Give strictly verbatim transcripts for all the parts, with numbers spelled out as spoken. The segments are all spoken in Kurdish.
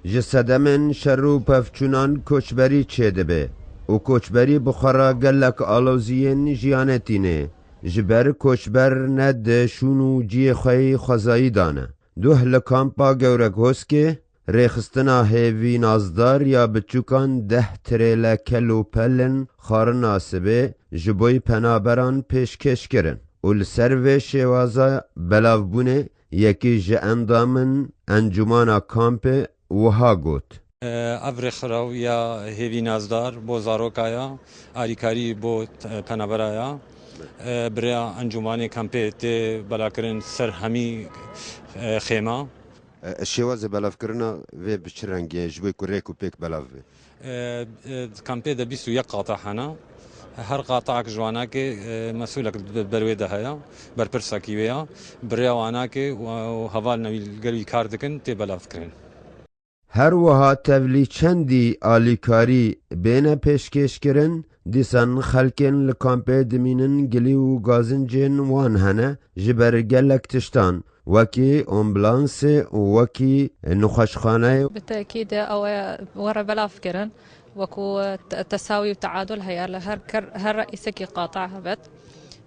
Ji sedemên şer û pevçûnan koçberî çêdibe û koçberî bi xwe re gelek aloziyên jiyanê tîne. Ji ber koçber ne di şûn û ciyê xwe yî xwezayî de ne. Duh li kampa Gewregoskê rêxistina hêvî nazdar ya biçûkan deh tirêle kel û pelin xwarina sibê ji bo penaberan pêşkêş kirin û li ser vê şêwaza belavbûnê yekî ji endamên encûmana kampê wiha got. Ev rêkxiraw ya hêvî nazdar bo zaroka ya, alîkarî bo penabera ya. Bi rêya encûmanê kampê tê belakirin ser hemî xêma. Şêwazê belavkirina vê bi çi rengî ye ji bo ku rêk û pêk belav be? Kampê de bîst û yek qata hene. Her qataek ji wanakê mesûlek ber wê de heye, berpirsekî wê ya. Bi rêya wanakê û hevalina wî li gel wî kar dikin tê belavkirin. Her wiha tevlî çendî alîkarî bêne pêşkêşkirin, dîsan xelkên li kampê dimînin gilî û gazincên wan hene, ji ber gelek tiştan, wekî ambulansê û wekî nexweşxaneyê. Bi tekîd ew ê were belav kirin, wekû te-, tesawî û teadul heye li her ker-, her reisekî qata hebet,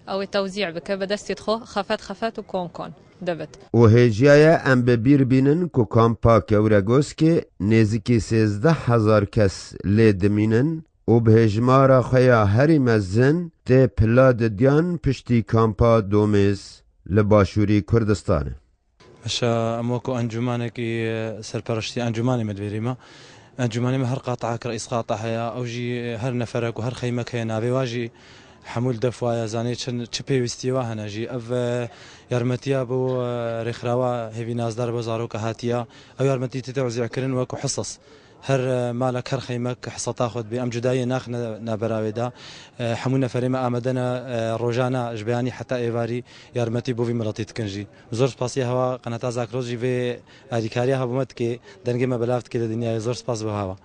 ew ê tewzî bike bi destî xwe xefet xefet û kon kon. David. Û hêjiya ye em bi bîr bînin ku kampa Kewregoskê nêzîkî sêzdeh hezar kes lê dimînin û bi hêjmara xwe ya herî mezin tê pila didiyan piştî kampa Domêz li başûrî Kurdistanê. Meşa em wekû encûmanekî serpereştî encûmanê me divêrî me. Encûmanê me her qataek reîs qata heye. Ew jî her neferek û her xeymek heye navê wa jî. Hemû li def wa ye, zanê çi, çi pêwîstiyê wa hene jî. Ev, e, yarmetiya bo, e, rêxirawa hêvî nazdar bo zaroka hatiye. Ew yarmetî tê tewzî kirin wekû hisas. Her, e, malek, her xeymek hisata xwe dibê. Em cudayiyê naxine navbera wê de. E, hemû neferê me amade ne, e, rojane ji beyanî heta êvarî yarmetî bo vî miletî dikin jî. Zor spasiya hewa qenata Zagros jî vê alîkariya hebû me dike, dengê me belav dike li dinyayê. Zor spas bo hewa.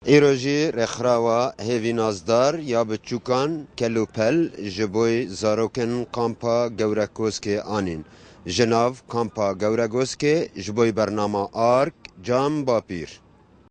Îro jî rêxirawa hêvî nazdar ya biçûkan kel û pel ji bo zarokên kampa Gewrekoskê anîn. Ji nav kampa Gewregoskê ji bo bernama Ark Can Bapîr.